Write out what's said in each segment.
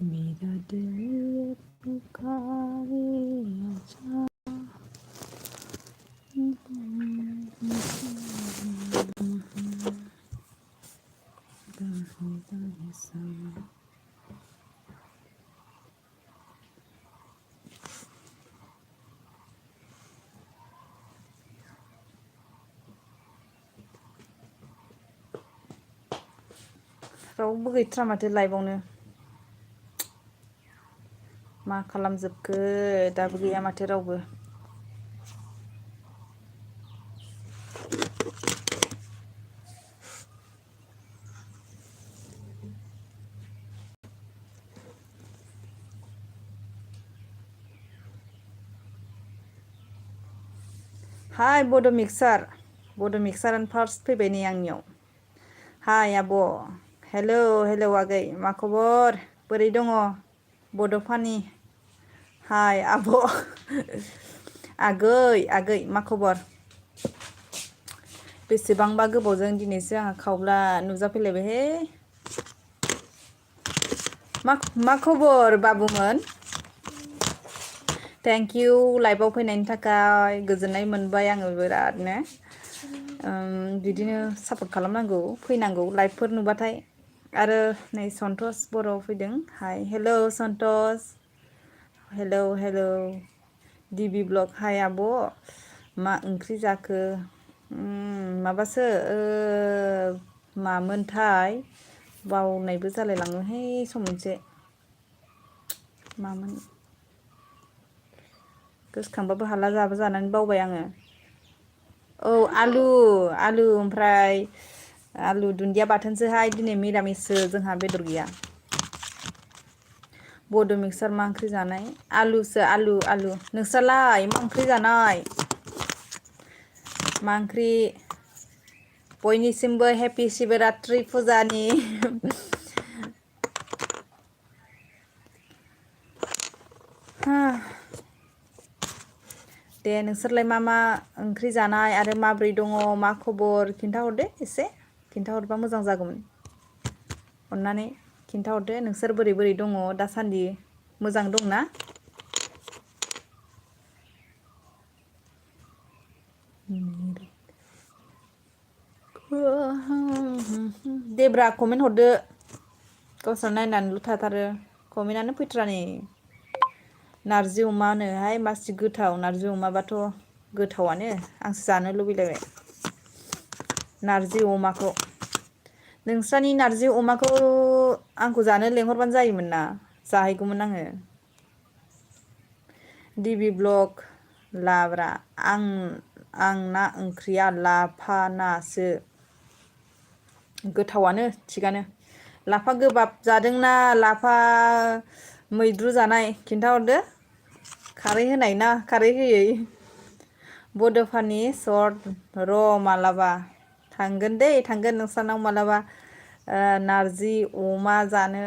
मेरा दिल पुकारे आजा रावबो गैथ्रा माथो लाइभआवनो मा खालामजोबखो दाबो गैया माथो रावबो हाय बड' मिक्सार आन फार्स्ट फैबाय नै आंनियाव हाय आब' हेलौ हेलौ आगै मा खबर बोरै दङ बड'फानि हाय आब' आगै मा खबर बेसेबांबा गोबावजों दिनैसो आंहा खावब्ला नुजाफैलायबायहे मा खबर बाबुमोन थेंक इउ लाइभआव फैनायनि थाखाय गोजोननाय मोनबाय आङो बिरादनो बिदिनो सापर्ट खालामनांगौ फैनांगौ लाइभफोर नुबाथाय आरो नै सन्तोष बर' फैदों हाय हेलौ सन्तोष हेलौ डिबि ब्लग हाय आब' मा ओंख्रि जाखो माबासो मामोनथाय बावनायबो जालायलाङोहाय सम मोनसे मामोन गोसोखांबाबो हाला जानानै बावबाय आङो औ आलु ओमफ्राय आलु दुन्दिया बाथोनसोहाय दिनै मिरामिससो जोंहा बेदर गैया बड' मिक्सार मा ओंख्रि जानाय आलुसो आलु नोंस्रालाय मा ओंख्रि जानाय मा ओंख्रि बयनिसिमबो हेपि शिबरात्रि फुजानि दे नोंसोरलाय मा ओंख्रि जानाय आरो माब्रै दङ मा खबर खिन्थाहरदो एसे खिन्थाहरबा मोजां जागौमोन अन्नानै खिन्थाहरदो नोंसोर बोरै दङ दासान्दि मोजां दंना देब्रा कमेन्ट हरदो गावस्रा नायनानैल' थाथारो कमेन्टआनो फैथ्रा नै नारजि अमानोहाय मासि गोथाव नारजि अमाबाथ' गोथावानो आंसो जानो लुबैलायबाय नारजि अमाखौ नोंस्रानि नारजि अमाखौ आंखौ जानो लेंहरबानो जायोमोन ना जाहैगौमोन आङो डिबि ब्लग लाब्रा आंना ओंख्रिया लाफा नासो गोथावानो थिगानो लाफा गोबाब जादोंना लाफा मैद्रु जानाय खिन्थाहरदो खारै होनाय ना खारै होयै बड'फानि सर्ट र' मालाबा थांगोन नोंसानाव मालाबा नारजि अमा जानो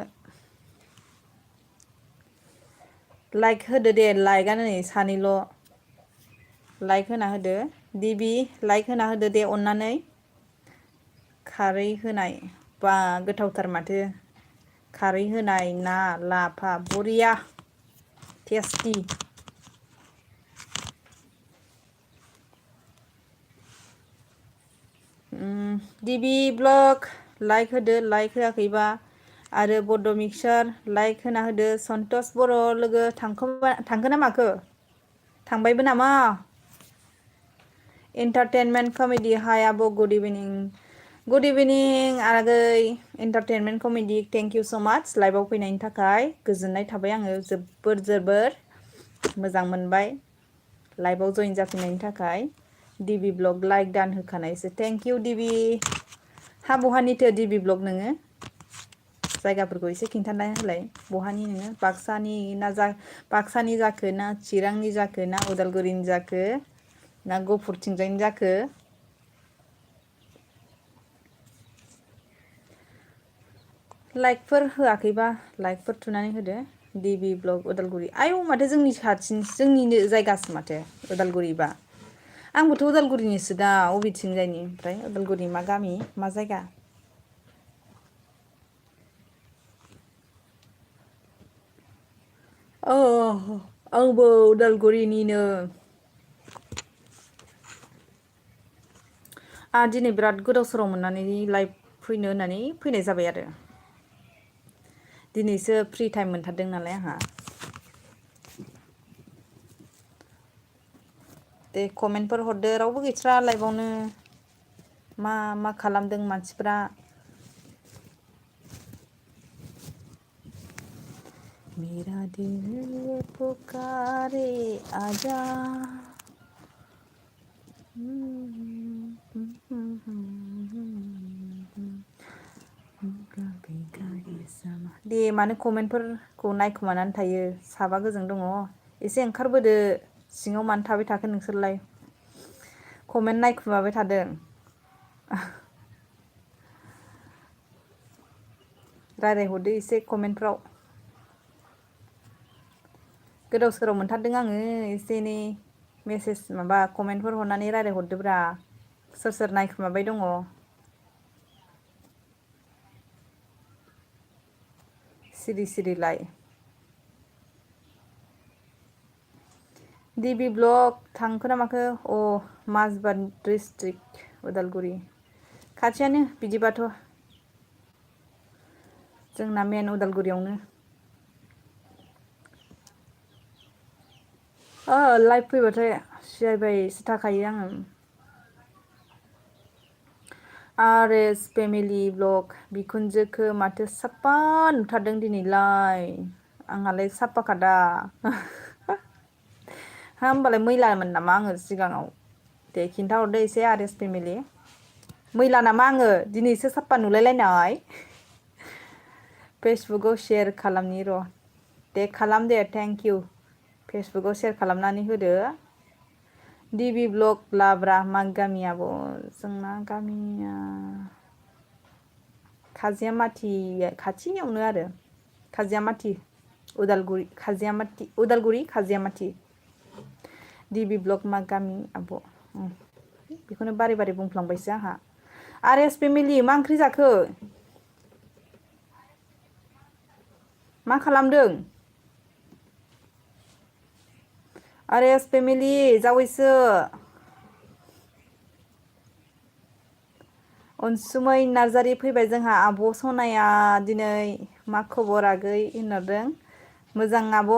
लाइक होदो दे लाइकआनो नै सानैल' लाइक होना होदो डिबि लाइक होना होदो दे अन्नानै खारै होनाय बा गोथावथार माथो खारै होनाय ना लाफा बरिया टेस्टि डिबि ब्लग लाइक होदो लाइक होआखैबा आरो बड' मिक्सार लाइक होना होदो सन्तोष बर' लोगो थांखो ना माखो थांबायबो नामा एन्टारटेनमेन्ट कमेडि हाय आब' गुड इभिनिं आगै entertainment comedy thank you so' माच लाइभआव फैनायनि थाखाय गोजोननाय थाबाय आङो जोबोर मोजां मोनबाय लाइभआव जइन जाफैनायनि थाखाय डिबि ब्लग लाइक दान होखानायसो थेंक इउ डिबि हा बहानिथो डिबि ब्लग नोङो जायगाफोरखौ एसे खिन्थाना होलाय बहानि नोङो बाक्सानि जाखो ना चिरांनि जाखो ना उदालगुरिनि जाखो ना गफुरथिंजायनि जाखो लाइकफोर होआखैबा लाइकफोर थुनानै होदो डिबि ब्लग उदालगुरि आयौ माथो जोंनिनो जायगासो माथो उदालगुरिबा आंबोथ' उदालगुरिनिसो दा अबेथिंजायनि ओमफ्राय उदालगुरि मा गामि मा जायगा औ आंबो उदालगुरिनिनो। दिनै बिराद गोदाव सोराव मोननानै लाइभ फैनो होननानै फैनाय जाबाय आरो दिनैसो फ्रि टाइम मोनथारदों नालाय आंहा। दे कमेन्टफोर हरदो रावबो गैथ्रा लाइभआवनो मा मा खालामदों मानसिफ्रा। मेरा दिल ये पुकारे आजा। दे मानो कमेन्टफोरखौ नायखोमानानै थायो साबा गोजों दङ एसे ओंखारबोदो सिङाव मानो थाबाय थाखो नोंसोरलाय कमेन्ट नायखुमाबाय थादों। रायज्लायहरदो एसे कमेन्टफ्राव। गोदाव सोराव मोनथारदों आङो एसे एनै मेसेज माबा कमेन्टफोर हरनानै रायज्लायहरदोब्रा सोर सोर नायखुमाबाय दङ। सिरि सिरिलाय। डिबि ब्लक थांखो ना माखो अ माजबाद डिस्ट्रिक्ट उदालगुरि खाथियानो बिदिबाथ'। जोंना मेन उदालगुरियावनो। लाइभ फैबाथाय सियायबायसो थाखायो आङो। आर एस फेमिलि ब्लग बिखुनजोखौ माथो साफा नुथारदों दिनैलाय आंहालाय साफाखादा। हा होमबालाय मैलामोन नामा आङो सिगाङाव दे खिन्थाहरदो एसे आर एस फेमिलि। मैला नामा आङो दिनैसो साफा नुलायलायनाय। फेसबुकाव सेयार खालामनि र' दे खालाम दे थेंक इउ फेसबुकाव सेयार खालामनानै होदो। डिबि ब्लक लाब्रा मा गामि आब' जोंना गामिया खाजियामाथि खाथियावनो आरो खाजियामाथि उदालगुरि खाजियामाथि उदालगुरि खाजियामाथि डिबि ब्लक मा गामि आब' बेखौनो बारे बारे बुंफ्लांबायसो आंहा। आर एस फेमिलि मा ओंख्रि जाखो? मा खालामदों? आर एस फेमिलि जावैसो अनसुमै नार्जारि फैबाय जोंहा आब' सनाया दिनै मा खबर आगै होनहरदों मोजां आब'।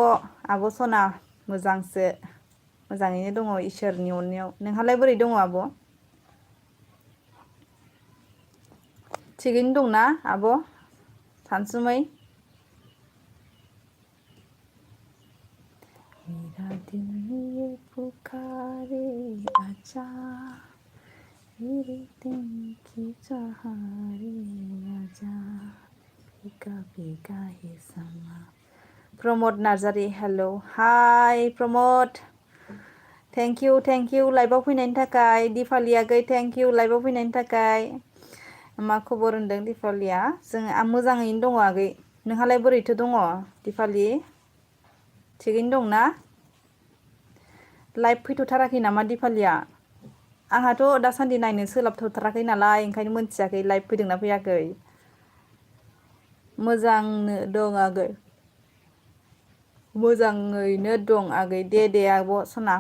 आब' सना मोजांसो मोजाङैनो दङ इसोरनि अननायाव नोंहालाय बोरै दङ आब'? थिगैनो दंना आब' सानसुमै? मेरा दिल ये पुकारे आजा मेरे दिल की सहारे आजा बिगा बिगा हे समा। प्रमद नार्जारि हेल' हाय प्रमद थेंक इउ लाइभआव फैनायनि थाखाय। दिपालि आगै थेंक इउ लाइभआव फैनायनि थाखाय। मा खबर होनदों दिपालिया जों मोजाङैनो दङ आगै नोंहालाय बोरैथो दङ दिपालि? थिगैनो दंना? लाइभ फैथ'थाराखै नामा दिपालिया? आंहाथ' दासान्दि नायनो सोलाबथ'थाराखै नालाय ओंखायनो मोनथियाखै लाइभ फैदोंना फैयाखै। मोजांनो दं आगै मोजाङैनो दं आगै दे दे आब' सना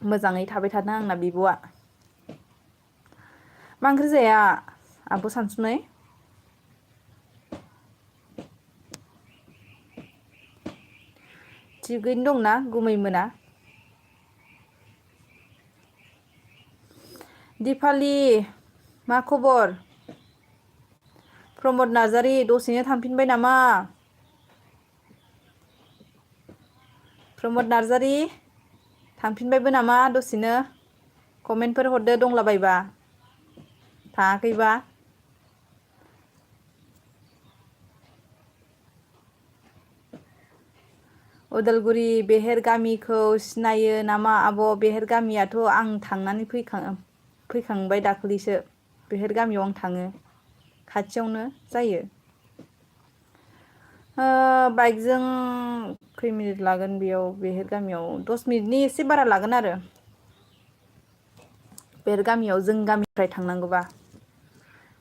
मोजाङै थाबाय थाथों आंना बिब'आ। मा ओंख्रि जाया आब' सानसुमै? थिगैनो दंना गुमै मोना? दिपालि मा खबर? प्रमद नार्जारि दसेनो थांफिनबाय नामा? प्रमद नार्जारि थांफिनबायबो नामा दसेनो कमेन्टफोर हरदो दंलाबायबा थाङाखैबा। उदालगुरि बेहेर गामिखौ सिनायो नामा आब'? बेहेर गामियाथ' आं थांनानै फैखांबाय दाखालिसो बेहेर गामियाव आं थाङो खाथियावनो जायो। बाइकजों खै मिनिट लागोन बेयाव बेहेर गामियाव 10 मिनिटनि एसे बारा लागोन आरो बेहेर गामियाव जों गामिनिफ्राय थांनांगौबा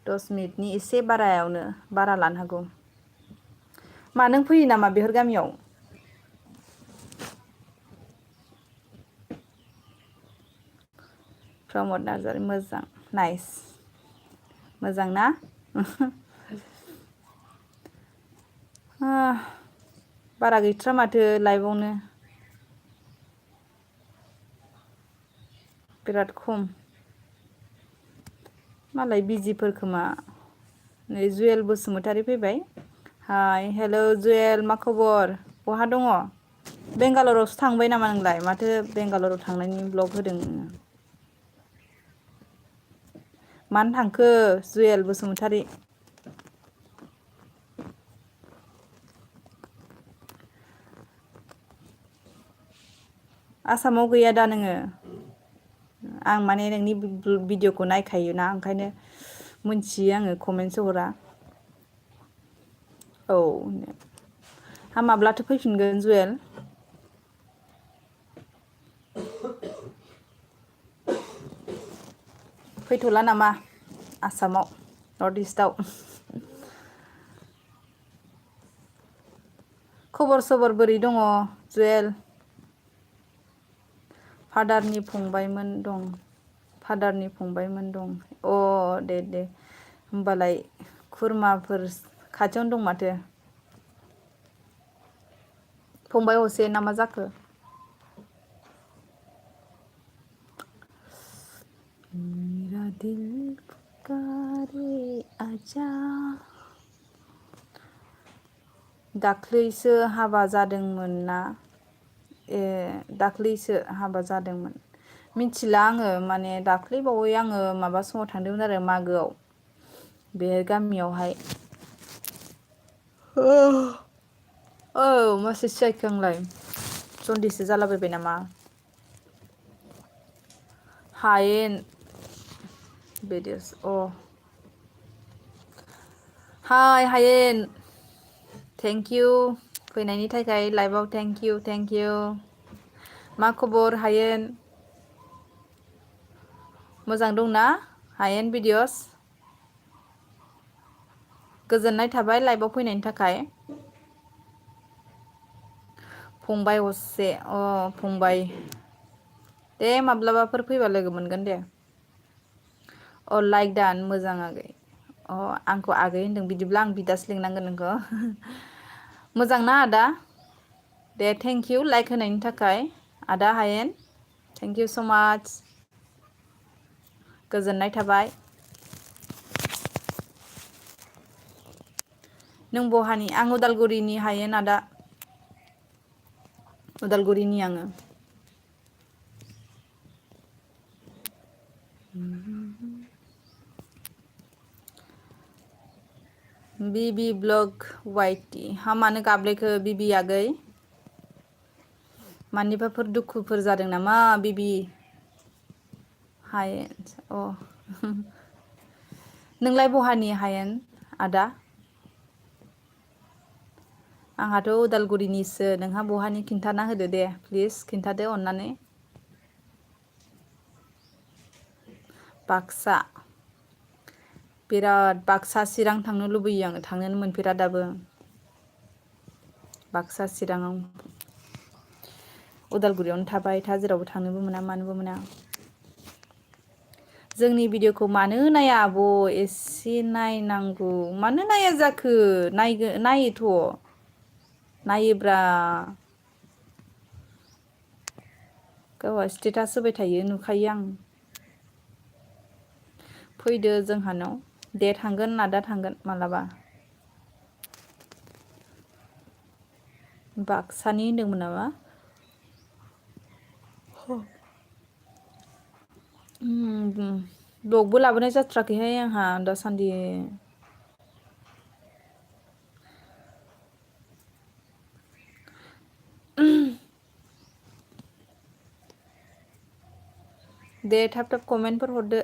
10 मिनिटनि एसे बारायावनो बारा लानो हागौ। मा नों फैयो नामा बेहेर गामियाव? प्रमद नार्जारि मोजां नाइस मोजां ना बारा गैथ्रा माथो लाइभआवनो बिराद खम मालाय बिजिफोर खोमा नै जुवेल बसुमतारी फैबाय हाय हेल' जुवेल मा खबर बहा दङ बेंगालरावसो थांबाय नामा नोंलाय माथो बेंगालराव थांनायनि ब्लग होदों नोङो मानो थांखो जुवेल बसुमतारी आसामाव गैया दा नोङो आं माने नोंनि भिडिअखौ नायखायोना ओंखायनो मोनथियो आङो कमेन्टसो हरा औ हा माब्लाथो फैफिनगोन जुवेल फैथ'ला नामा आसामाव नर्थ इस्टआव खबर सबर बोरै दङ जुवेल फादारनि फंबायमोन दं अ दे होमबालाय खुरमाफोर खाथियावनो दं माथो फंबाय असे ना मा जाखो मेरा दिल पुकारे आजा दाख्लैसो हाबा जादोंमोन ना दाख्लैसो हाबा जादोंमोन मिथिला आङो माने दाख्लैबावै आङो माबा समाव थांदोंमोन आरो मागोआव बे गामियावहाय औ मासे जाखो आंलाय जनदिससो जालाबायबाय नामा हायेन बिदिस हाय हायेन थेंक इउ फैनायनि थाखाय लाइभआव थेंक इउ मा खबर हायेन मोजां दंना हायेन भिडिअस गोजोननाय थाबाय लाइभआव फैनायनि थाखाय फंबाय असे फंबाय दे माब्लाबाफोर फैबा लोगो मोनगोन दे लाइक दान मोजां आगै आंखौ आगै होनदों बिदिब्ला आं बिदासो लिंनांगोन नोंखौ मोजांना आदा दे थेंक इउ लाइक होनायनि थाखाय आदा हायेन थेंक इउ स' माच गोजोननाय थाबाय नों बहानि आं उदालगुरिनि हायेन आदा उदालगुरिनि आङो बिबि ब्लग वाइटि हा मानो गाबलायखो बिबि आगै मानिबाफोर दुखुफोर जादों नामा बिबि हायेन नोंलाय बहानि हायेन आदा आंहाथ' उदालगुरिनिसो नोंहा बहानि खिन्थाना होदो दे प्लिज खिन्थादो अननानै बाक्सा बिराद बाक्सा चिरां थांनो लुबैयो आङो थांनोनो मोनफेरा दाबो बाक्सा चिराङाव उदालगुरियावनो थाबाय था जेरावबो थांनोबो मोना मानोबो मोना जोंनि भिडिअखौ मानो नाया आब' एसे नायनांगौ मानो नाया जाखो नायोथ' नायोब्रा गावहा स्टेटास होबाय थायो नुखायो आं फैदो जोंहानाव दे थांगोन आदा थांगोन मालाबा बाक्सानि होनदोंमोन नामा ब्लगबो लाबोनाय जाथ्राखैहाय आंहा दासान्दि दे थाब थाब कमेन्टफोर हरदो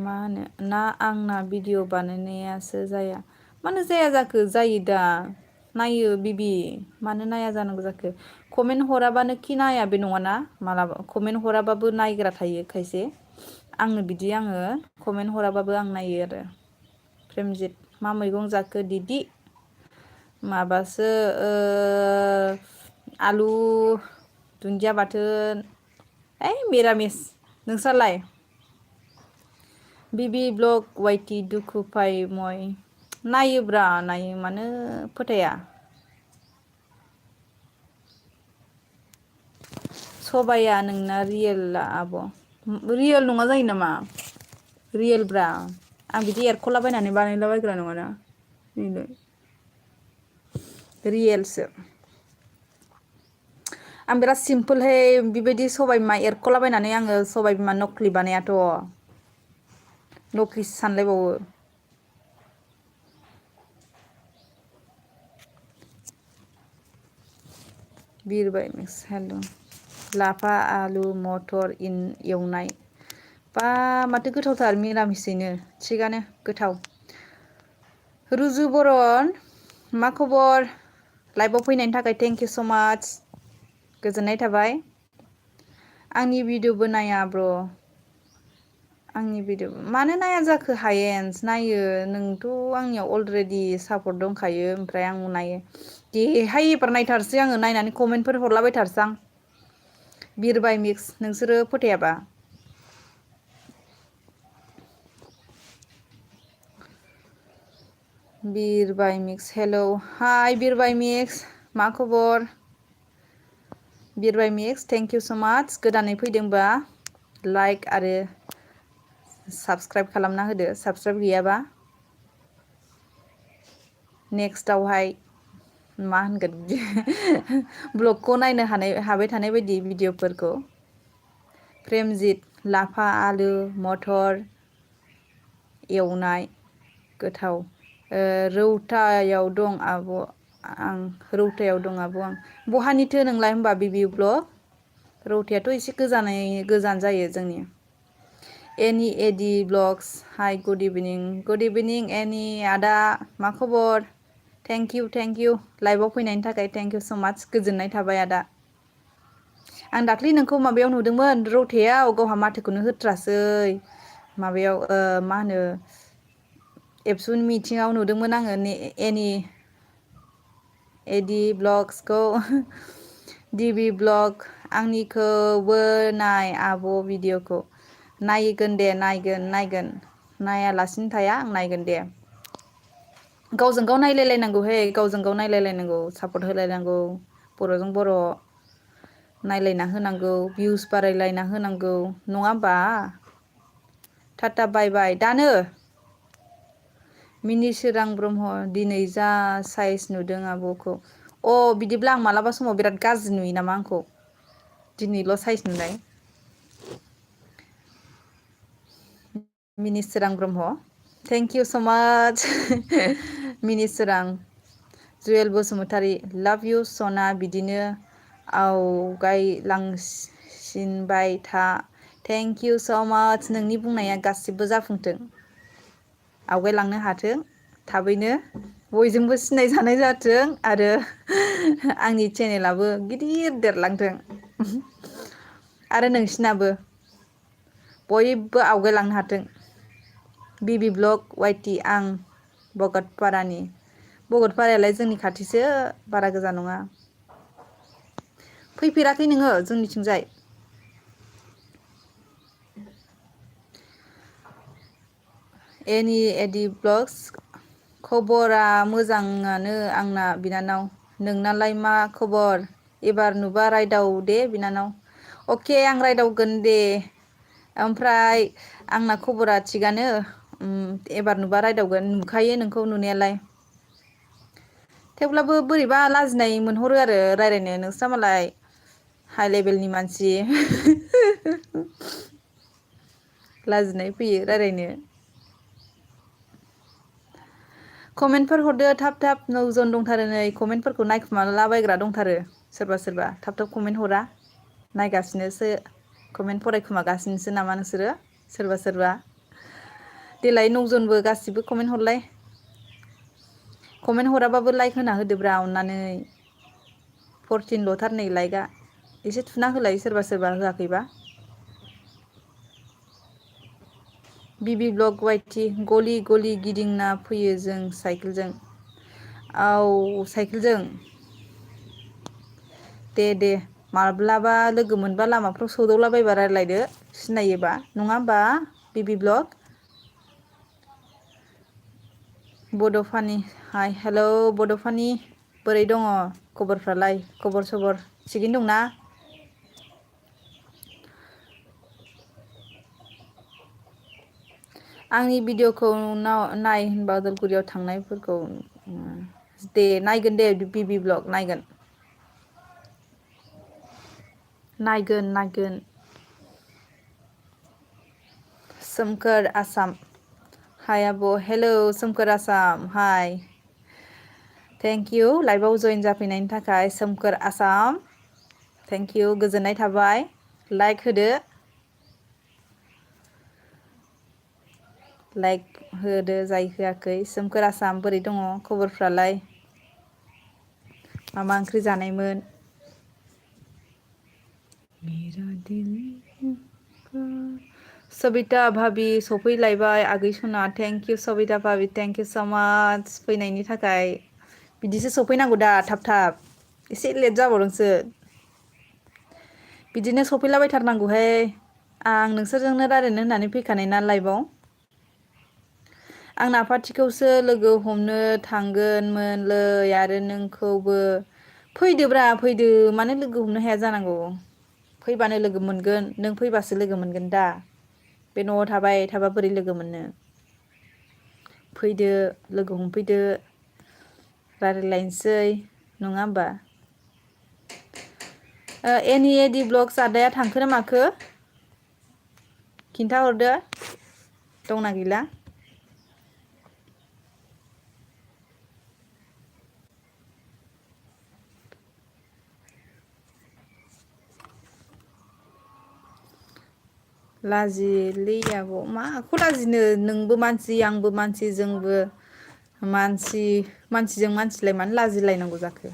मा होनो ना आंना भिडिअ बानायनायासो जाया मानो जाया जाखो जायो दा नायो बिबि मानो नाया जानांगौ जाखो कमेन्ट हराबानो खि नाया बे नङाना मालाबा कमेन्ट हराबाबो नायग्रा थायो खायसे आङो बिदि आङो कमेन्ट हराबाबो आं नायो आरो प्रेमजित मा मैगं जाखो दिदि माबासो आलु दुन्दिया बाथोन ओइ मिरामिस नोंस्रालाय बिबि ब्लग वाइटि दुखु फायमय नायोब्रा नायो मानो फोथाया सबाया नोंना रियेल आब' रियेल नङा जायो नामा रियेल ब्रा आं बिदि एरख'लाबायनानै बानायलाबायग्रा नङाना रियेलसो आं बिराद सिम्पोलहै बेबायदि सबाय बिमा एरख'लाबायनानै आङो सबाय बिमा नख्लि बानायाथ' नख्लिसो सानलायबावो बिरबाय मिक्स हेल' लाफा आलु मटर एवनाय बा माथो गोथावथार मिरामिसयैनो थिगानो गोथाव रुजु बरन मा खबर लाइभआव फैनायनि थाखाय थेंक इउ स' माच गोजोननाय थाबाय आंनि भिडिअ'बो नाया ब्र' आंनि भिडिअ मानो नाया जाखो हायेन्स नायो नोंथ' आंनियाव अलरेडि सापर्ट दंखायो ओमफ्राय आं नायो देहाय एबार नायथारसै आङो नायनानै कमेन्टफोर हरलाबायथारसै आं बिरबाय मिक्स नोंसोरो फोथायाबा बिरबाय मिक्स हेलौ हाय बिरबाय मिक्स मा खबर बिरबाय मिक्स थेंक इउ स' माच गोदानै फैदोंबा लाइक आरो साबसक्राइब खालामना होदो साबसक्राइब गैयाबा नेक्स्टआवहाय मा होनगोन बिदि ब्लगखौ नायनो हाबाय थानाय बायदि भिडिअ'फोरखौ प्रेमजित लाफा आलु मथर एवनाय गोथाव रौतायाव दं आब' आं रौतायाव दं आब' आं बहानिथो नोंलाय होनबा बिबि ब्लग रौतायाथ' एसे गोजान जायो जोंनि एनि एडि ब्लग्स हाय गुड इभिनिं एनि आदा मा खबर थेंक इउ लाइभआव फैनायनि थाखाय थेंक इउ स' माच गोजोननाय थाबाय आदा आं दाख्लै नोंखौ माबायाव नुदोंमोन रौतायाव गावहा माथोखौनो होथ्रासै माबायाव मा होनो एबसुनि मिटिंआव नुदोंमोन आङो एनि एडि ब्लग्सखौ डिबि ब्लग आंनिखौबो नाय आब' भिडिअ'खौ नायगोन दे नायगोन नायालासिनो थाया आं नायगोन दे गावजों गाव नायलायलायनांगौहै गावजों गाव नायलायलायनांगौ सापर्ट होलायनांगौ बर'जों बर' नायलायना होनांगौ भिउस बारायलायना होनांगौ नङा होमबा टाटा बाय बाय दानो मिनिसोरां ब्रह्म दिनै जा साइज नुदों आब'खौ बिदिब्ला आं मालाबा समाव बिराद गाज्रि नुयो नामा आंखौ दिनैल' साइज नुनाय मिनिसोरां ब्रह्म थेंक इउ स' माच मिनिसोरां जुयेल बसुमतारी लाभ इउ सना बिदिनो आवगायलांसिनबाय था थेंक इउ स' माच नोंनि बुंनाया गासिबो जाफुंथों आवगायलांनो हाथों थाबैनो बयजोंबो सिनायजानाय जाथों आरो आंनि चेनेलाबो गिदिर देरलांथों आरो नोंसिनाबो बयबो आवगायलांनो हाथों बिबि ब्लग वाइटि आं भगतपारायालाय जोंनि खाथिसो बारा गोजान नङा फैफेराखै नोङो जोंनिथिंजाय एनि एडि ब्लग्स खबरा मोजाङानो आंना बिनानाव नोंनालाय मा खबर एबार नुबा रायदाव दे बिनानाव अके आं रायदावगोन दे ओमफ्राय आंना खबरा थिगानो एबार नुबा रायदावगोन नुखायो नोंखौ नुनायालाय थेवब्लाबो बोरैबा लाजिनाय मोनहरो आरो रायज्लायनो नोंस्रा मालाय हाइ लेभेलनि मानसि लाजिनाय फैयो रायज्लायनो कमेन्टफोर हरदो थाब थाब 9 जन दंथारो नै कमेन्टफोरखौ नायखुमालाबायग्रा दंथारो सोरबा थाब कमेन्ट हरा नायगासिनोसो कमेन्ट फरायखुमागासिनोसो नामा नोंसोरो सोरबा देलाय 9 जनबो गासिबो कमेन्ट हरलाय कमेन्ट हराबाबो लाइक होना होदोब्रा अननानै 14 ल'थार नै लाइकआ एसे थुना होलाय सोरबा होआखैबा बिबि ब्लग वाइटि गलि गलि गिदिंना फैयो जों साइकेलजों साइकेलजों दे माब्लाबा लोगो मोनबा लामाफ्राव सौदावलाबायबा रायलायदो सिनायोबा नङा होमबा बिबि ब्लग बड'फानि हाय हेलौ बड'फानि बोरै दङ खबरफ्रालाय खबर सबर थिगैनो दंना आंनि भिडिअखौ नाय होनबा उदालगुरियाव थांनायफोरखौ दे नायगोन दे बिबि ब्लग नायगोन नायगोन सोमखोर आसाम हाय आब' हेलौ सोमखोर आसाम हाय थेंक इउ लाइभआव जयेन जाफैनायनि थाखाय सोमखोर आसाम थेंक इउ गोजोननाय थाबाय लाइक होदो लाइक होदो जाय होआखै सोमखोर आसाम बोरै दङ खबरफ्रालाय मा मा ओंख्रि जानायमोन सबिता भाबि सफैलायबाय आगै सना थेंक इउ सबिता भाबि थेंक इउ स माच फैनायनि थाखाय बिदिसो सफैनांगौ दा थाब थाब एसे लेट जाबावदोंसो बिदिनो सफैलाबायथारनांगौहाय आं नोंसोरजोंनो रायलायनो होननानै फैखानाय ना लाइभआव आं नाफाथिखौसो लोगो हमनो थांगोनमोनलै आरो नोंखौबो फैदोब्रा फैदो मानो लोगो हमनो हाया जानांगौ फैबानो लोगो मोनगोन नों फैबासो लोगो मोनगोन दा बे न'आव थाबाय थाबा बोरै लोगो मोननो फैदो लोगो हमफैदो रायलायलायनोसै नङा होमबा एनि एडि ब्लगस आदाया थांखो ना माखो खिन्थाहरदो दंना गैला लाजियोलै आब' माखौ लाजिनो नोंबो मानसि आंबो मानसि जोंबो मानसिजों मानसिलाय मानो लाजिलायनांगौ जाखो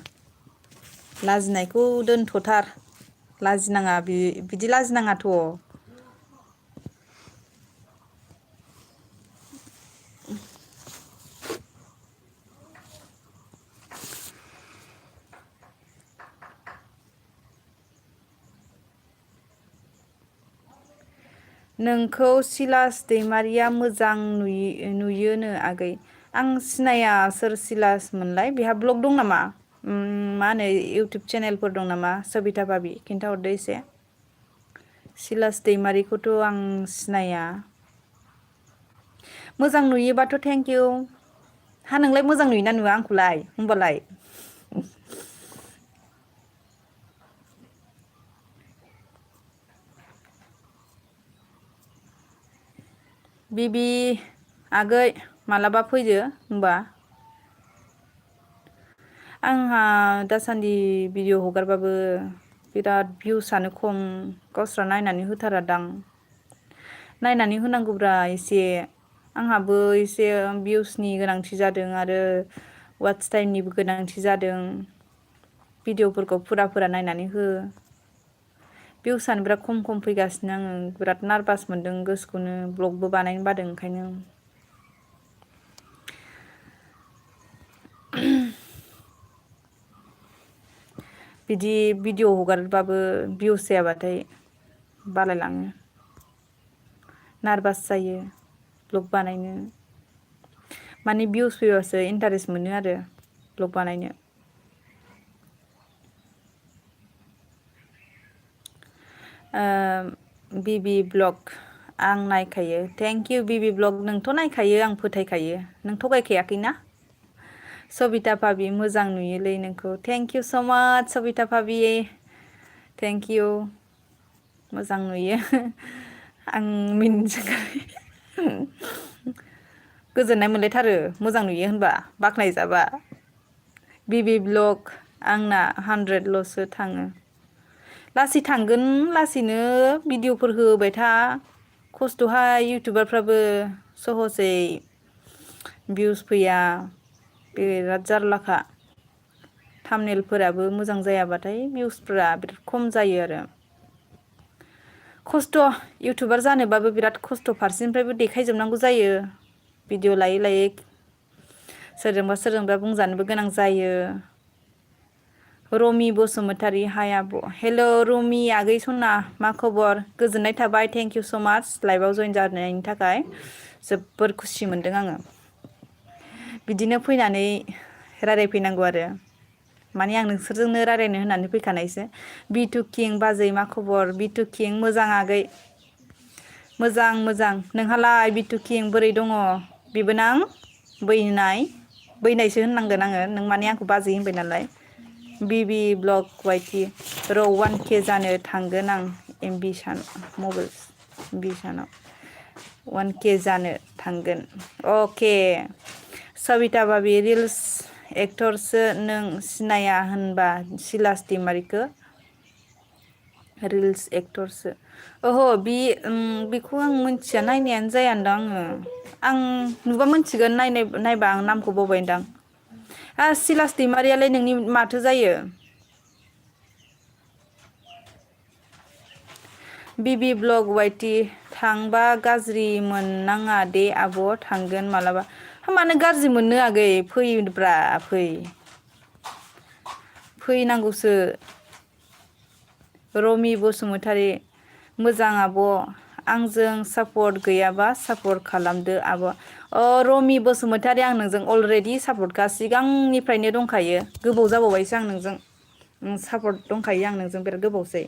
लाजिनायखौ दोनथ'थार लाजिनाङा बिदि लाजिनाङाथ' नोंखौ सिलास दैमारिया मोजां नुयोनो आगै आं सिनाया सोर सिलास मोनलाय बेहा ब्लग दं नामा मा होनो इउटुब चेनेलफोर दं नामा सबिता भाबि खिन्थाहरदो एसे सिलास दैमारिखौथ' आं सिनाया मोजां नुयोबाथ' थेंक इउ हा नोंलाय मोजां नुयोना नुवा आंखौलाय होमबालाय बिबि आगै मालाबा फैदो होमबा आंहा दासान्दि भिडिअ हगारबाबो बिराद भिउसआनो खम गावस्रा नायनानै होथारा दां नायनानै होनांगौब्रा एसे आंहाबो एसे भिउसनि गोनांथि जादों आरो वाट्च टाइमनिबो गोनांथि जादों भिडिअफोरखौ फुरा नायनानै हो भिउसआनो बिराद खम फैगासिनो आङो बिराद नारभास मोनदों गोसोखौनो ब्लगबो बानायनो बादों ओंखायनो बिदि भिडिअ हगारबाबो भिउस जायाबाथाय बालायलाङो नारभास जायो ब्लग बानायनो माने भिउस फैबासो इन्टारेस्ट मोनो आरो ब्लग बानायनो बिबि ब्लग आं नायखायो थेंक इउ बिबि ब्लग नोंथ' नायखायो आं फोथायखायो नों थगायखायाखैना सबिता भाबि मोजां नुयोलै नोंखौ थेंक इउ स माच सबिता भाबि थेंक इउ मोजां नुयो आं गोजोननाय मोनलायथारो मोजां नुयो होनबा बाख्नायजाबा बिबि ब्लग आंना 100ल'सो थाङो लासै थांगोन लासैनो भिडिअफोर होबाय था खस्थ'हाय इउटुबारफ्राबो सहसै भिउस फैया बिराद जारलाखा थामनेलफोराबो मोजां जायाबाथाय भिउसफोरा बिराद खम जायो आरो खस्थ' इउटुबार जानोबाबो बिराद खस्थ' फारसेनिफ्रायबो देखायजोबनांगौ जायो भिडिअ लायै सोरजोंबा बुंजानोबो गोनां जायो रमि बसुमतारी हाय आब' हेल' रमि आगै सना मा खबर गोजोननाय थाबाय थेंक इउ स' माच लाइभआव जइन जानायनि थाखाय जोबोर खुसि मोनदों आङो बिदिनो फैनानै रायलायफैनांगौ आरो माने आं नोंसोरजोंनो रायलायनो होननानै फैखानायसो बिटु किं बाजै मा खबर बिटु किं मोजां आगै मोजां मोजां नोंहालाय बिटुकिं बोरै दङ बिबोनां बैनायसो होननांगोन आङो नों माने आंखौ बाजै होनबाय नालाय बिबि ब्लग वाइटि र' 1K जानो थांगोन आं एमबिसान मबाइल एमबिसानाव 1K जानो थांगोन अके सबिता भाबि रिल्स एक्टरसो नों सिनाया होनबा सिलास दैमारिखौ रिल्स एक्टरसो ओहो बेखौ आं मिथिया नायनायानो जायादां आं नुबा मिथिगोन नायबा आं नामखौ बावबायदां सिलास दैमारियालाय नोंनि माथो जायो बिबि ब्लग वाइटि थांबा गाज्रि मोननाङा दे आब' थांगोन मालाबा मानो गाज्रि मोननो आगै फैब्रा फैनांगौसो रमि बसुमतारी मोजां आब' आंजों सापर्ट गैयाबा सापर्ट खालामदो आब' रमि बसुमतारी आं नोंजों अलरेडि सापर्टखा सिगांनिफ्रायनो दंखायो गोबाव जाबावबायसो आं नोंजों सापर्ट दंखायो आं नोंजों बिराद गोबावसै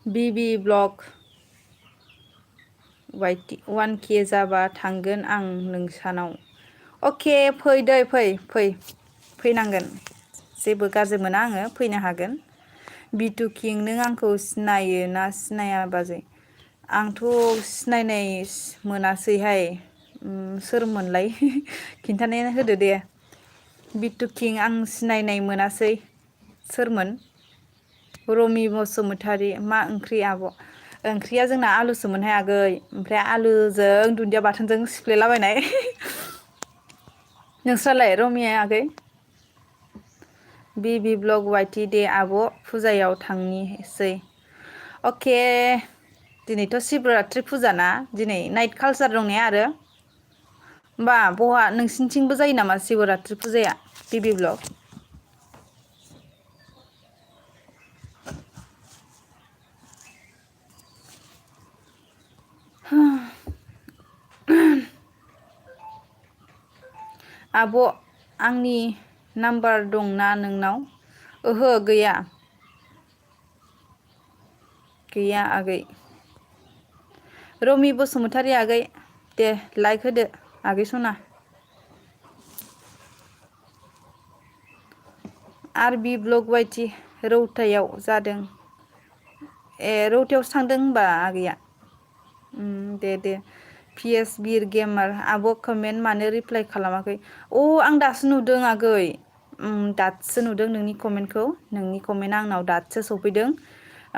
बिबि ब्लग वाइटि 1K जाबा थांगोन आं नोंसानाव अके फै दै फैनांगोन जेबो गाज्रि मोना आङो फैनो हागोन बिटु किं नों आंखौ सिनायो ना सिनाया बाजै आंथ' सिनायनाय मोनासैहाय सोरमोनलाय खिन्थानाया होदो दे बिटु किं आं सिनायनाय मोनासै सोरमोन रमि बसुमतारी मा ओंख्रि आब' ओंख्रिया जोंना आलुसोमोनहाय आगै ओमफ्राय आलुजों दुन्दिया बाथोनजों सिफ्लेलाबायनाय नोंस्रालाय रमिया आगै बिबि ब्लग वाइटि दे आब' फुजायाव थांनिसै अके दिनैथ' शिबरात्रि फुजा ना दिनै नाइट कालसार दं ने आरो होमबा बहा नोंसिनिथिंबो जायो नामा शिबरात्रि फुजाया बिबि ब्लग आब' आंनि नाम्बार दंना नोंनाव ओहो गैया आगै रमि बसुमतारी आगै दे लाइक होदो आगै सना आरबि ब्लग वाइटि रौतायाव जादों रौतायावसो थांदों होनबा आगैया दे पिएस बिर गेमार आब' कमेन्ट मानो रिप्लाइ खालामाखै आं दासो नुदों आगै दासो नुदों नोंनि कमेन्टआ आंनाव दासो सफैदों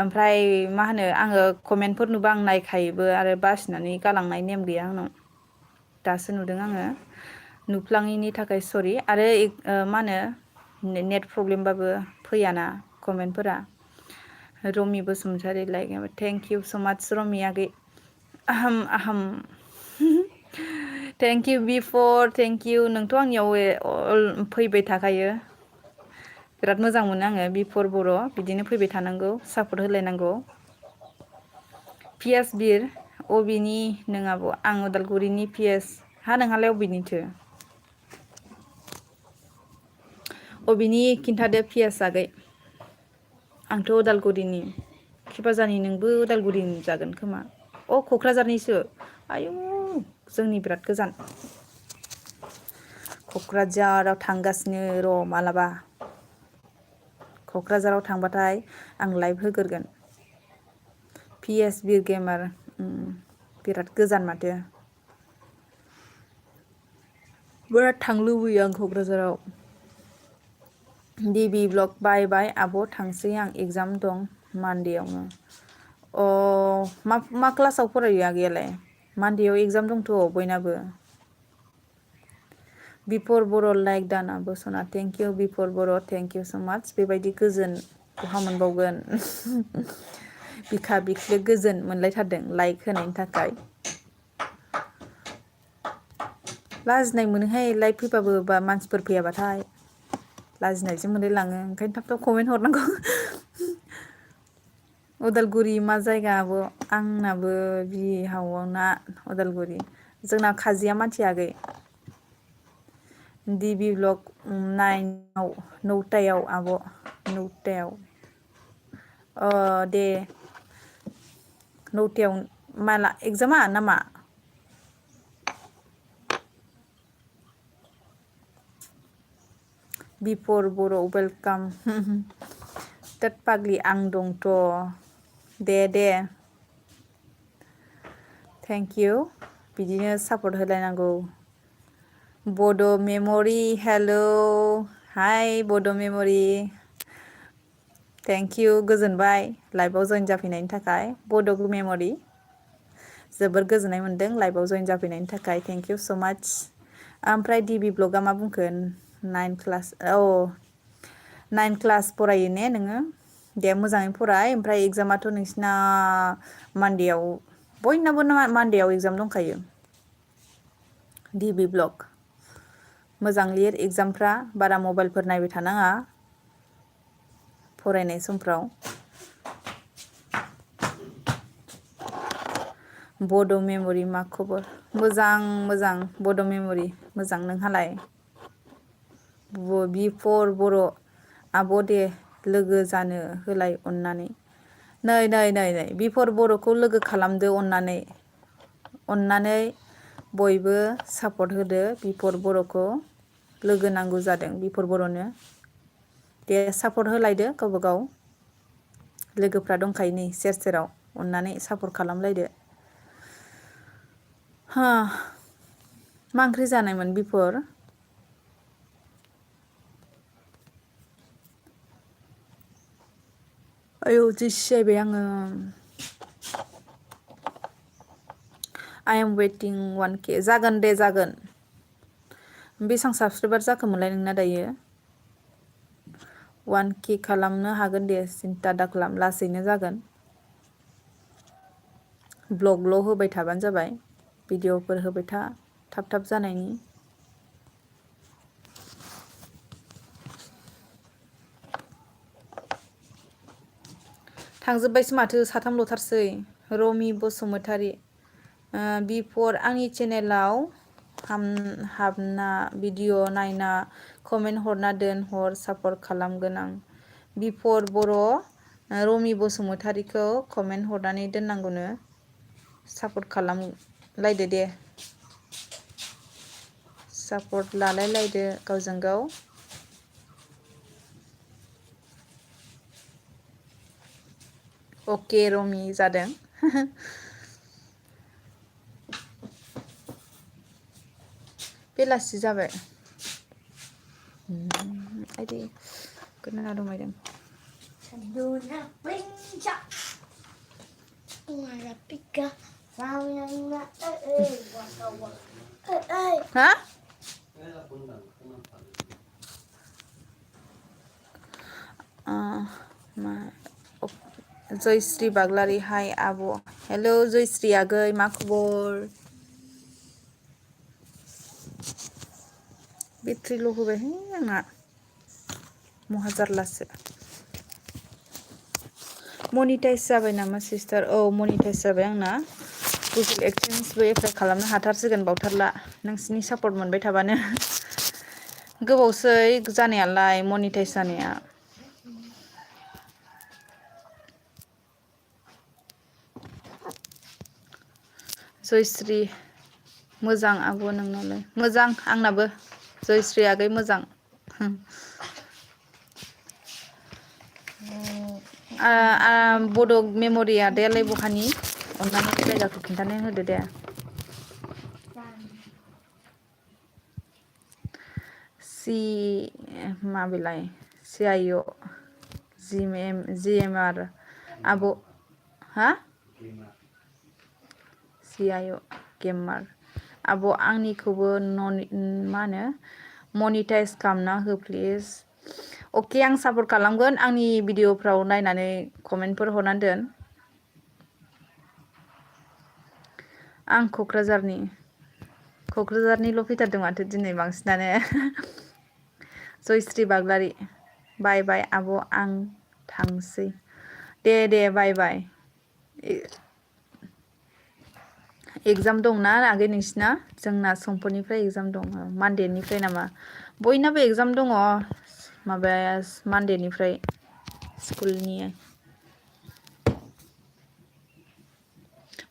ओमफ्राय मा होनो आङो कमेन्टफोर नुबा आं नायखायोबो आरो बासिनानै गालांनाय नेम गैया आंनाव दासो नुदों आङो नुफ्लाङैनि थाखाय सरि आरो मा होनो नेट प्रब्लेमबाबो फैयाना कमेन्टफोरा Rami Basumatary like thank you so' much Rami आगै आहाम थेंक इउ बिफर थेंक इउ नोंथ' आंनियाव फैबाय थाखायो बिराद मोजां मोनो आङो बिफर बर' बिदिनो फैबाय थानांगौ सापर्ट होलायनांगौ पियास बिर अबेनि नों आब' आं उदालगुरिनि पियास नोंहालाय अबेनिथो अबेनि खिन्थादो पियास आगै आंथ' उदालगुरिनि खिफाजानि नोंबो उदालगुरिनि जागोन खोमा क'क्राझारनिसो आयु जोंनि बिराद गोजान क'क्राझाराव थांगासिनो र' मालाबा क'क्राझाराव थांबाथाय आं लाइभ होग्रोगोन पिएस बिर गेमार बिराद गोजान माथो बिराद थांनो लुबैयो आं क'क्राझाराव बिबि ब्लग बाय आब' थांसै आं एगजाम दं मानदेआवनो मा क्लासाव फरायो आगैयालाय मानदेआव एगजाम दंथ' बयनाबो बिफर बर' लाइक दाना बोसना थेंक इउ बिफर बर' थेंक इउ स' माच बेबायदि गोजोन बहा मोनबावगोन बिखा बिख्लो गोजोन मोनलायथारदों लाइक होनायनि थाखाय लाजिनाय मोनोहाय लाइभ फैबाबो बा मानसिफोर फैयाबाथाय लाजिनायसो मोनलायलाङो ओंखायनो थाब थाब कमेन्ट हरनांगौ। उदालगुरि मा जायगा आब' आंनाबो बिहावना उदालगुरि जोंना खाजिया मानसि आगै डिबि ब्लक 9 नौतायाव आब' नौतायाव दे नौतायाव माला एगजामा नामा बिफर बर' वेलकाम टेट पाग्लि आं दंथ' दे थेंक इउ बिदिनो सापर्ट होलायनांगौ बड' मेम'रि हेल' हाय बड' मेम'रि थेंक इउ गोजोनबाय लाइभआव जइन जाफैनायनि थाखाय बड' मेम'रि जोबोर गोजोननाय मोनदों लाइभआव जइन जाफैनायनि थाखाय थेंक इउ स' माच ओमफ्राय डिबि ब्लगआ मा बुंखो 9 क्लास 9 क्लास फरायो ने नोङो दे मोजाङै फराय ओमफ्राय एगजामाथ' नोंसिना मानदेआव बयनाबो मानदेआव एगजाम दंखायो डिबि ब्लग मोजां लिर एगजामफ्रा बारा मबाइलफोर नायबाय थानाङा फरायनाय समफ्राव बड' मेम'रि मा खबर मोजां बड' मेम'रि मोजां नोंहालाय बिफर बर' आब' दे लोगो जानो होलाय अननानै नै बिफर बर'खौ लोगो खालामदो अननानै बयबो सापर्ट होदो बिफर बर'खौ लोगो नांगौ जादों बिफर बर'नो दे सापर्ट होलायदो गावबा गाव लोगोफ्रा दंखायो नै सेर सेराव अननानै सापर्ट खालामलायदो मा ओंख्रि जानायमोन बिफर आयौ जि सियायबाय आङो I am waiting 1K जागोन दे जागोन बेसां साबसक्राइबार जाखोमोनलाय नोंना दायो 1K खालामनो हागोन दे सिन्था दाखालाम लासैनो जागोन ब्लगल' होबाय थाबानो जाबाय भिडिअफोर होबाय था थाब थाब जानायनि थांजोब्बायसो माथो साथामल'थारसै रमि बसुमतारी बिफर आंनि चेनेलाव हाबना भिडिअ नायना कमेन्ट हरना दोन हर सापर्ट खालामगोन आं बिफर बर' रमि बसुमतारीखौ कमेन्ट हरनानै दोननांगौनो सापर्ट खालामलायदो दे सापर्ट लालायलायदो गावजों गाव अके रमि जादों बेलासि जाबाय आइदि गोदोना दंबायदों हा जयश्री बाग्लारी हाय आब' हेल' जयश्री आगै मा खबर बेट्रिल' होबायहाय आंना महाजारलासो मनिटाइज जाबाय नामा सिस्टार औ मनिटाइज जाबाय आंना गुगोल एक्सचेन्जबो एप्लाइ खालामनो हाथारसिगोन बावथारला नोंसिनि सापर्ट मोनबाय थाबानो गोबावसै जानायालाय मनिटाइज जानाया जयश्री मोजां आब' नोंनालाय मोजां आंनाबो जयश्री आगै मोजां बड' मेम'रि आदायालाय बहानि अननानै जायगाखौ खिन्थानो होदो दे सि माबिलाय CIO GMR आब' हा CIO गेमार आब' आंनिखौबो मा होनो मनिटाइज खालामना हो प्लिज अके आं सापर्ट खालामगोन आंनि भिडिअफ्राव नायनानै कमेन्टफोर हरनानै दोन आं क'क्राझारनि क'क्राझारनिल' फैथारदों माथो दिनै बांसिनानो जयश्री बाग्लारि बाय बाय आब' आं थांसै दे बाय बाय एगजाम दंना आगै नोंसिना जोंना समफोरनिफ्राय एगजाम दं मानडेनिफ्राय नामा बयनाबो एगजाम दङ माबाया मानडेनिफ्राय स्कुलनि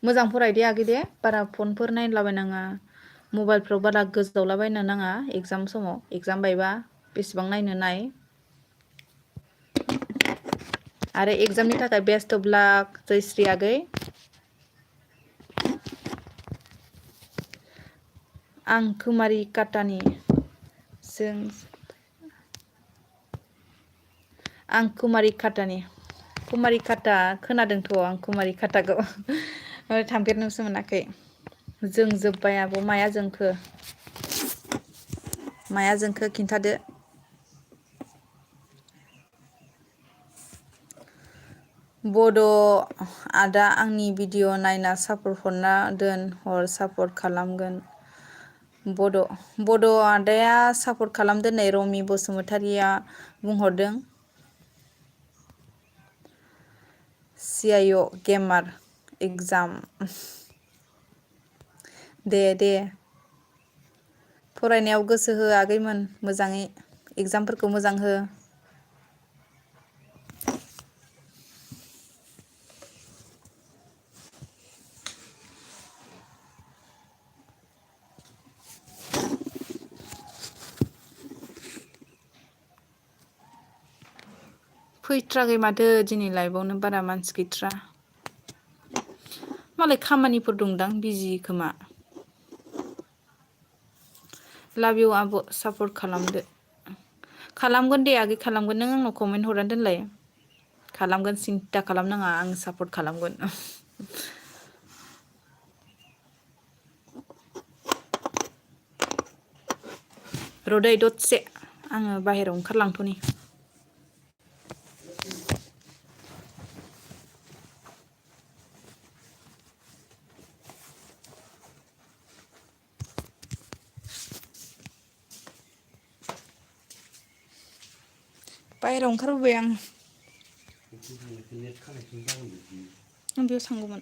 मोजां फरायदे आगै दे बारा फनफोर नायलाबायनाङा मबाइलफ्राव बारा गोजावलाबायनो नाङा एगजाम समाव एगजाम बायबा बेसेबां नायनो नाय आरो एगजामनि थाखाय बेस्ट अफ लाक जयश्री आगै आं कुमारि काटानि जों आं कुमारि खाटानि कुमारि खाता खोनादोंथ' आं कुमारि खाटाखौ थांफेरनोसो मोनाखै जोंजोब्बाय आब' माया जोंखो खिन्थादो बड' आदा आंनि भिडिअ नायना सापर्ट हरना दोन हर सापर्ट खालामगोन बड' आदाया सापर्ट खालामदों नै रमि बसुमतारिया बुंहरदों CIO गेमार एगजाम दे फरायनायाव गोसो हो आगैमोन मोजाङै एगजामफोरखौ मोजां हो फैथ्राखै माथो दिनै लाइभआवनो बारा मानसि गैथ्रा मालाय खामानिफोर दंदां बिजि खोमा लाभ इउ आब' सापर्ट खालामदो खालामगोन दे आगै खालामगोन नों आंनाव कमेन्ट हरनानै दोनलाय खालामगोन सिन्था खालामनाङा आं सापर्ट खालामगोन रदै दसे आङो बाहेरायाव ओंखारलांथ'नि बाहेरायाव ओंखारबोबाय आं बेयाव थांगौमोन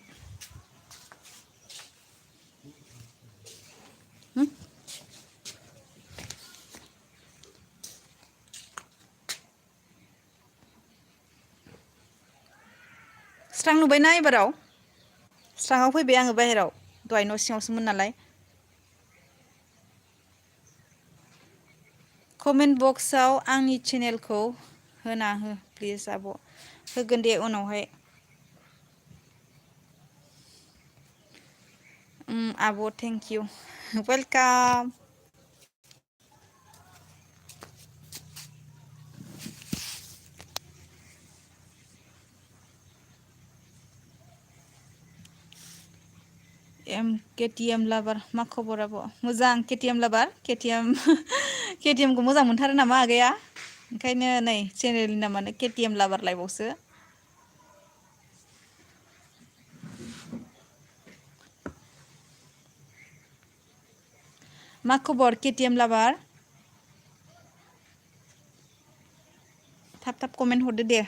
स्रां नुबायना एबाराव स्राङाव फैबाय आङो बाहेराव दहाय न' सिङावसोमोन नालाय कमेन्ट बक्सआव आंनि चेनेलखौ होना हो प्लिज आब' होगोन दे उनावहाय आब' थेंक इउ वेलकाम KTM लाभार मा खबर आब' मोजां KTM लाभार KTM खौ मोजां मोनथारो नामा आगैया ओंखायनो नै चेनेलनि नामानो KTM लाभार लायबावसो मा खबर KTM लाभार थाब कमेन्ट हरदो दे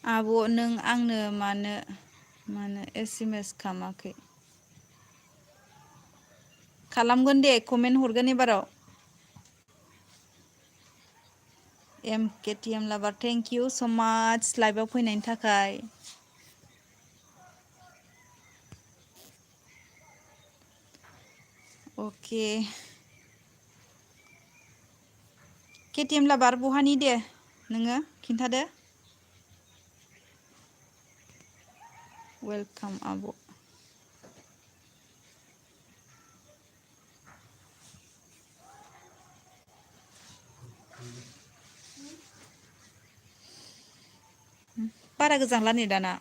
आब' नों आंनो मानो SMS खालामाखै खालामगोन दे कमेन्ट हरगोन एबाराव KTM लाभार थेंक इउ स' माच लाइभआव फैनायनि थाखाय अके KTM लाभार बहानि दे नोङो खिन्थादो वेलकाम आब' बारा गोजानला नै दाना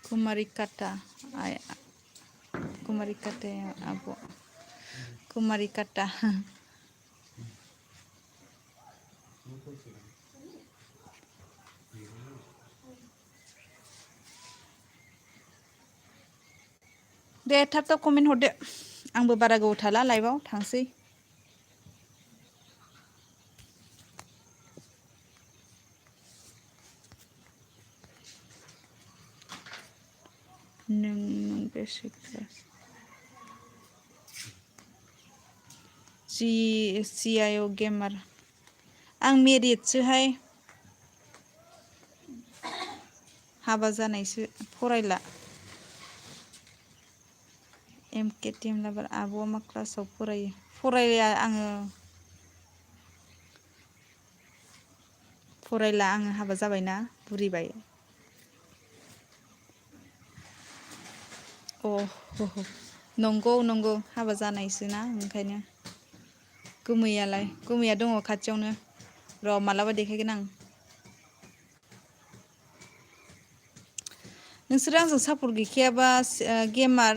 कुमारि काटा आब' कुमारि काटा दे थाब थाब कमेन्ट हरदो आंबो बारा गोबाव थाला लाइभआव थांसै नों बेसे क्लास CIO गेमार आं मेरिटसोहाय हाबा जानायसो फरायला MKTM लाबार आब'आ मा क्लासाव फरायो फरायला आङो हाबा जाबायना बुरिबाय नंगौ हाबा जानायसो ना ओंखायनो गोमैया दङ खाथियावनो र' मालाबा देखायगोन आं नोंसोरो आंजों सापर्ट गैखायाबा गेमार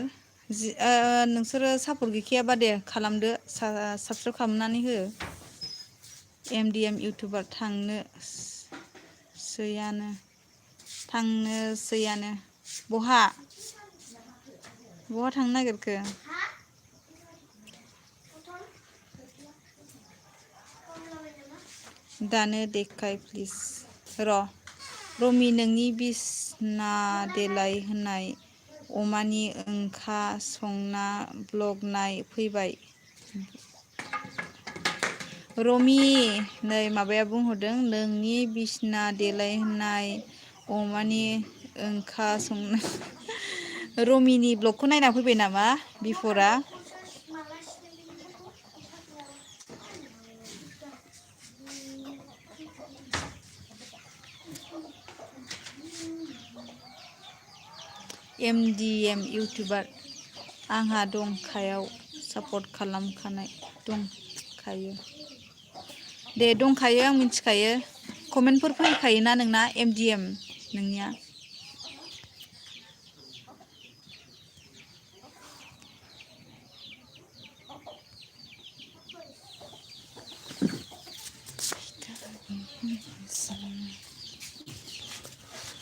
नोंसोरो सापर्ट गैखायाबा दे खालामदो साबसक्राइब खालामनानै हो MDM इउटुबार थांनोसैयानो बहा थांनो नागिरखो दानो देखाय प्लिज रमि नोंनि बिसना देलाय होनाय अमानि ओंखा संना ब्लगनाय फैबाय रमि नै माबाया बुंहरदों नोंनि बिसना देलाय होननाय अमानि ओंखा संना रमिनि ब्लगखौ नायना फैबाय नामा बिफरा MDM इउटुबार आंहा दंखायाव सापर्ट खालामखानाय दंखायो दे दंखायो आं मिथिखायो कमेन्टफोर फैखायोना नोंना MDM नोंनिया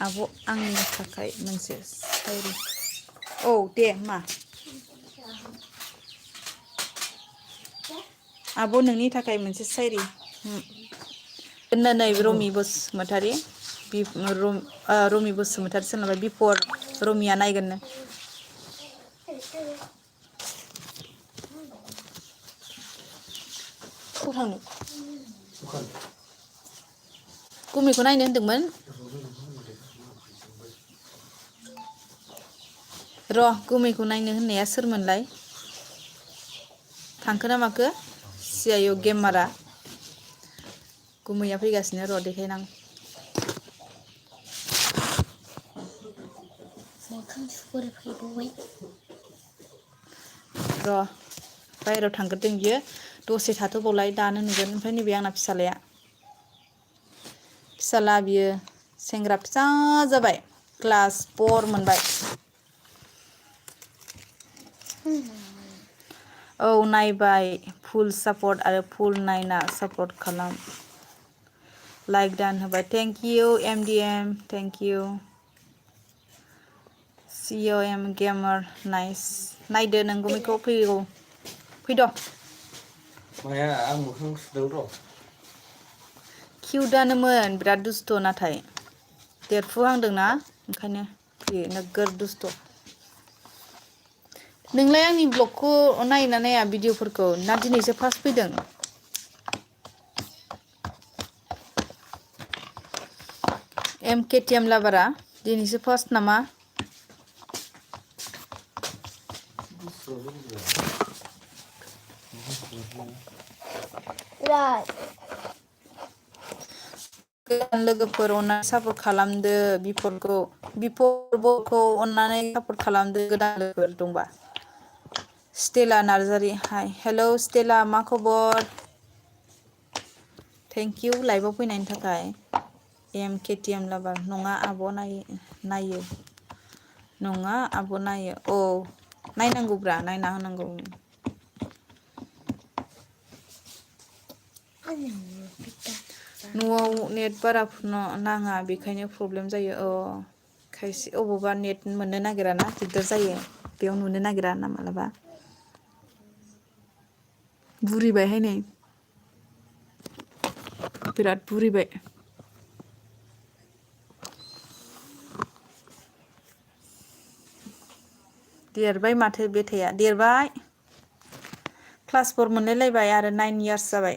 आब' आंनि थाखाय मोनसे सावरि औ दे मा आब' नोंनि थाखाय मोनसे सावरि नै रमि बसुमतारी रमि बसुमतारी सोरनाबा बिफर रमिया नायगोननो थांनो गुमैखौ नायनो होनदोंमोन गुमैखौ नायनो होननाया सोरमोनलाय थांखो ना माखो CIO गेमारा गुमैया फैगासिनो र' देखायनां बायहेरायाव थांग्रोदों बियो दसे थाथ'बावलाय दानो नुगोन ओमफ्राय नैबे आंना फिसाला बियो सेंग्रा फिसा जाबाय क्लास 4 मोनबाय औ नायबाय फुल सापर्ट आरो फुल नायना सापर्ट खालाम लाइक दान होबाय thank you MDM thank you COM gamer nice नायदो नों गुमैखौ फैद' माया आं मोखां सुदों र' किउटआनोमोन बिराद दुस्थ' नाथाय देरफुहांदोंना ओंखायनो फैयो नोगोर दुस्थ' नोंलाय आंनि ब्लगखौ नायोना नाया भिडिअफोरखौ ना दिनैसो फार्स्ट फैदों MKTM लाबारा दिनैसो फार्स्ट नामा गोदान लोगोफोर अननानै सापर्ट खालामदो बिफरखौ अननानै सापर्ट खालामदो गोदान लोगोफोर दंबा स्टेला नार्जारि हाय हेलौ स्टेला मा खबर थेंक इउ लाइभआव फैनायनि थाखाय MKTM लाबार नङा आब' नायो नङा आब' नायो औ नायनांगौब्रा नायना होनांगौ न'आव नेट बारा नाङा बेखायनो प्रब्लेम जायो खायसे अबावबा नेट मोननो नागिरा ना दिगदार जायो बेयाव नुनो नागिरा ना मालाबा बुरिबायहाय नै बिराद बुरिबाय देरबाय माथो बेथाया देरबाय क्लास 4 मोनलायलायबाय आरो 9 इयार्स जाबाय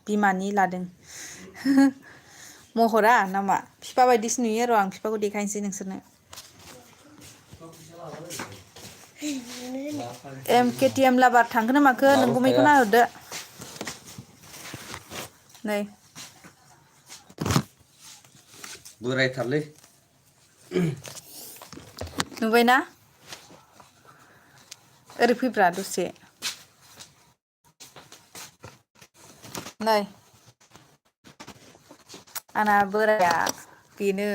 बिमानि लादों महरा नामा फिफा बायदिसो नुयो र' आं फिफाखौ देखायनोसै नोंसोरनो KTM लाबार थांखोना माखो नों गुमैखौ नाहरदो नै बोरायथारलै नुबायना ओरै फैब्रा दसे नै आंना बोराया बेनो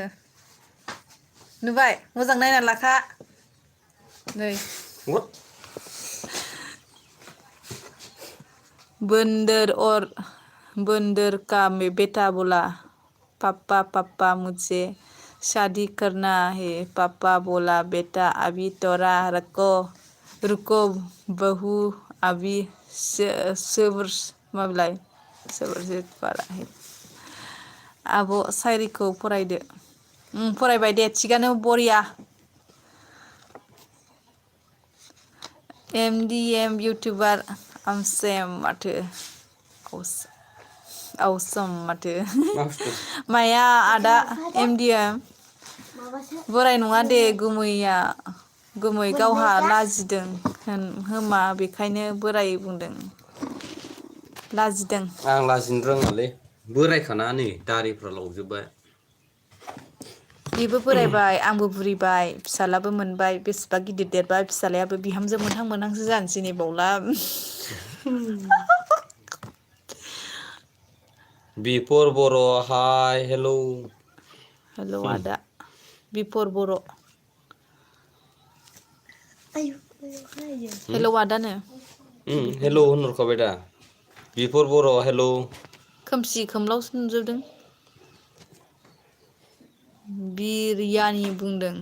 नुबाय मोजां नायना लाखा नै बंदर का बेटा बोला पापा मुझे शादी करना है पापा बोला बेटा अभी तोरा रुको बहू अभी सब्र माबलाय सब्र बारा है आब' सायरिखौ फरायदो फरायबाय दे थिगानो बरिया MDM इउटुबार आमसेम माथो awesome माथो माया आदा MDM बोराय नङा दे गुमै गावहा लाजिदों होमा बेखायनो बोराय बुंदों लाजिदों आं लाजिनो रोङालै बोरायखाना नै दारिफ्रा लावजोबबाय बेबो बोरायबाय आंबो बुरिबाय फिसालाबो मोनबाय बेसेबा गिदिर देरबाय फिसालायाबो बिहामजो मोनहांसो जानोसै नै बावला बिफर बर' हाय हेलौ हेलौ आदा बिफर बर' हेलौ आदानो हेलौ होनहरखाबाय दा बिफर बर' हेलौ खोमसि खोमलावसो नुजोबदों बिरियानि बुंदों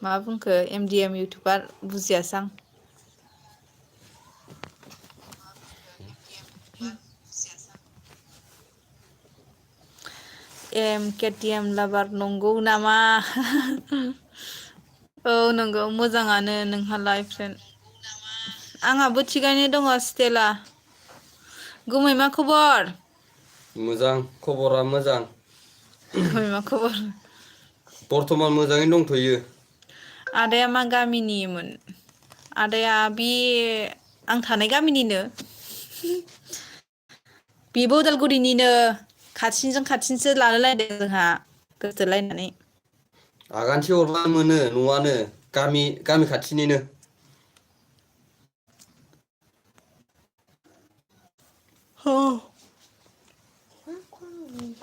मा बुंखो MDM इउटुबार बुजियासां KTM लाबार नंगौ नामा औ नंगौ मोजाङानो नोंहालाय फ्रेन्ड आंहाबो थिगैनो दङ स्टेला गुमै मा खबर मोजां खबरा मोजां गुमै मा खबर बर्थमान मोजाङैनो दंथ'यो आदाया मा गामिनिमोन आदाया बे आं थानाय गामिनिनो बेबो उदालगुरिनिनो खाथिजों खाथिसो लालायलायदों जोंहा गोसथोलायनानै आगानसे हरबानो मोनो न'आनो गामि खाथिनिनो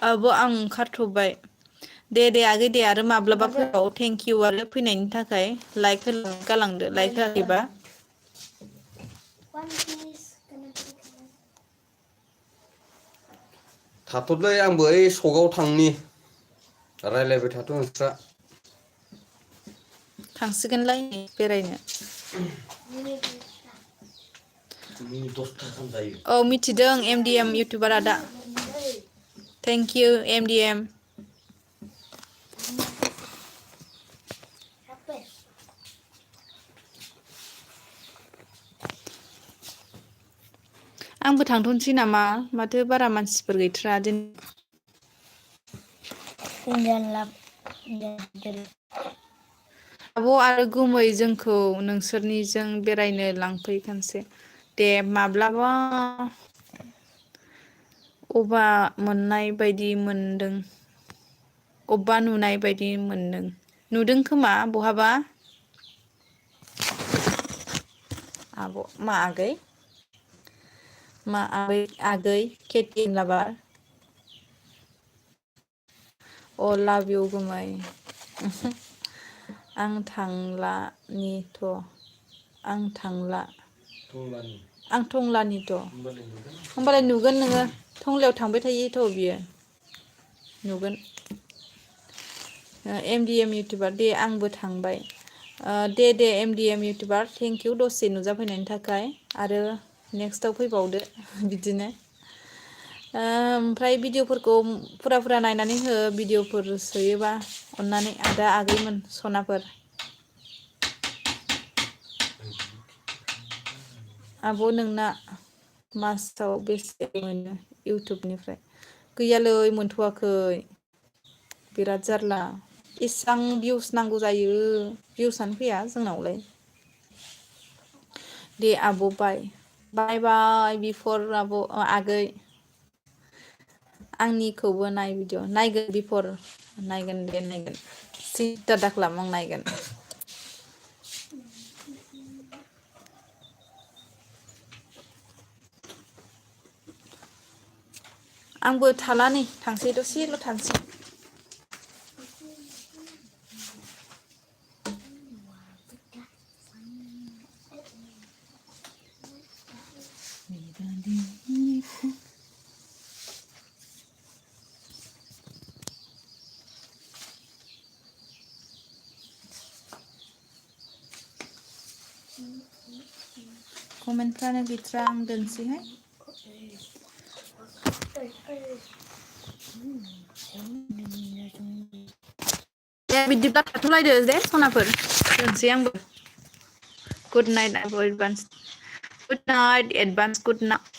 आब' आं ओंखारथ'बाय दे आगै दे आरो माब्लाबा फैबाव थेंकिउ आरो फैनायनि थाखाय लाइक गालांदो लाइक होआखैबा थाथ'लै आंबो ओइ सकआव थांनि रायलायबाय थाथ' नोंस्रा थांसिगोनलाय बेरायनो औ मिथिदों MDM इउटुबार आदा थेंकिउ MDM आंबो थांथ'नोसै नामा माथो बारा मानसिफोर गैथ्रा आब' आरो गुमै जोंखौ नोंसोरनिजों बेरायनो लांफै खनसे दे माब्लाबा अबा नुनाय बायदि मोनदों नुदों खोमा बहाबा आब' मा आगै KTM लाबार लाभ इउ गुमै आं टंलानिथ' होमबालाय नुगोन नोङो टंलायाव थांबाय थायोथ' बियो नुगोन MDM इउटुबार दे आंबो थांबाय दे MDM इउटुबार थेंक इउ दसे नुजाफैनायनि थाखाय आरो नेक्स्टआव फैबावदो बिदिनो ओमफ्राय भिडिअफोरखौ फुरा नायनानै हो भिडिअफोर सोयोबा अननानै आदा आगैमोन सनाफोर आब' नोंना मासाव बेसे मोनो इउटुबनिफ्राय गैयालै मोनथ'वाखै बिराद जारला इसां भिउस नांगौ जायो भिउसानो फैया जोंनावलाय दे आब' बाय बिफर आब' आगै आंनिखौबो नाय भिडिअ नायगोन बिफर नायगोन दे नायगोन सिन्था दाखालाम आं नायगोन आंबो थाला नै थांसै दसेल' थांसै कमेन्टफ्रानो गैथ्रा आं दोनसैहाय दे बिदिब्ला थाथ'लायदो दे सनाफोर दोनसै आंबो good night advance good night advance good night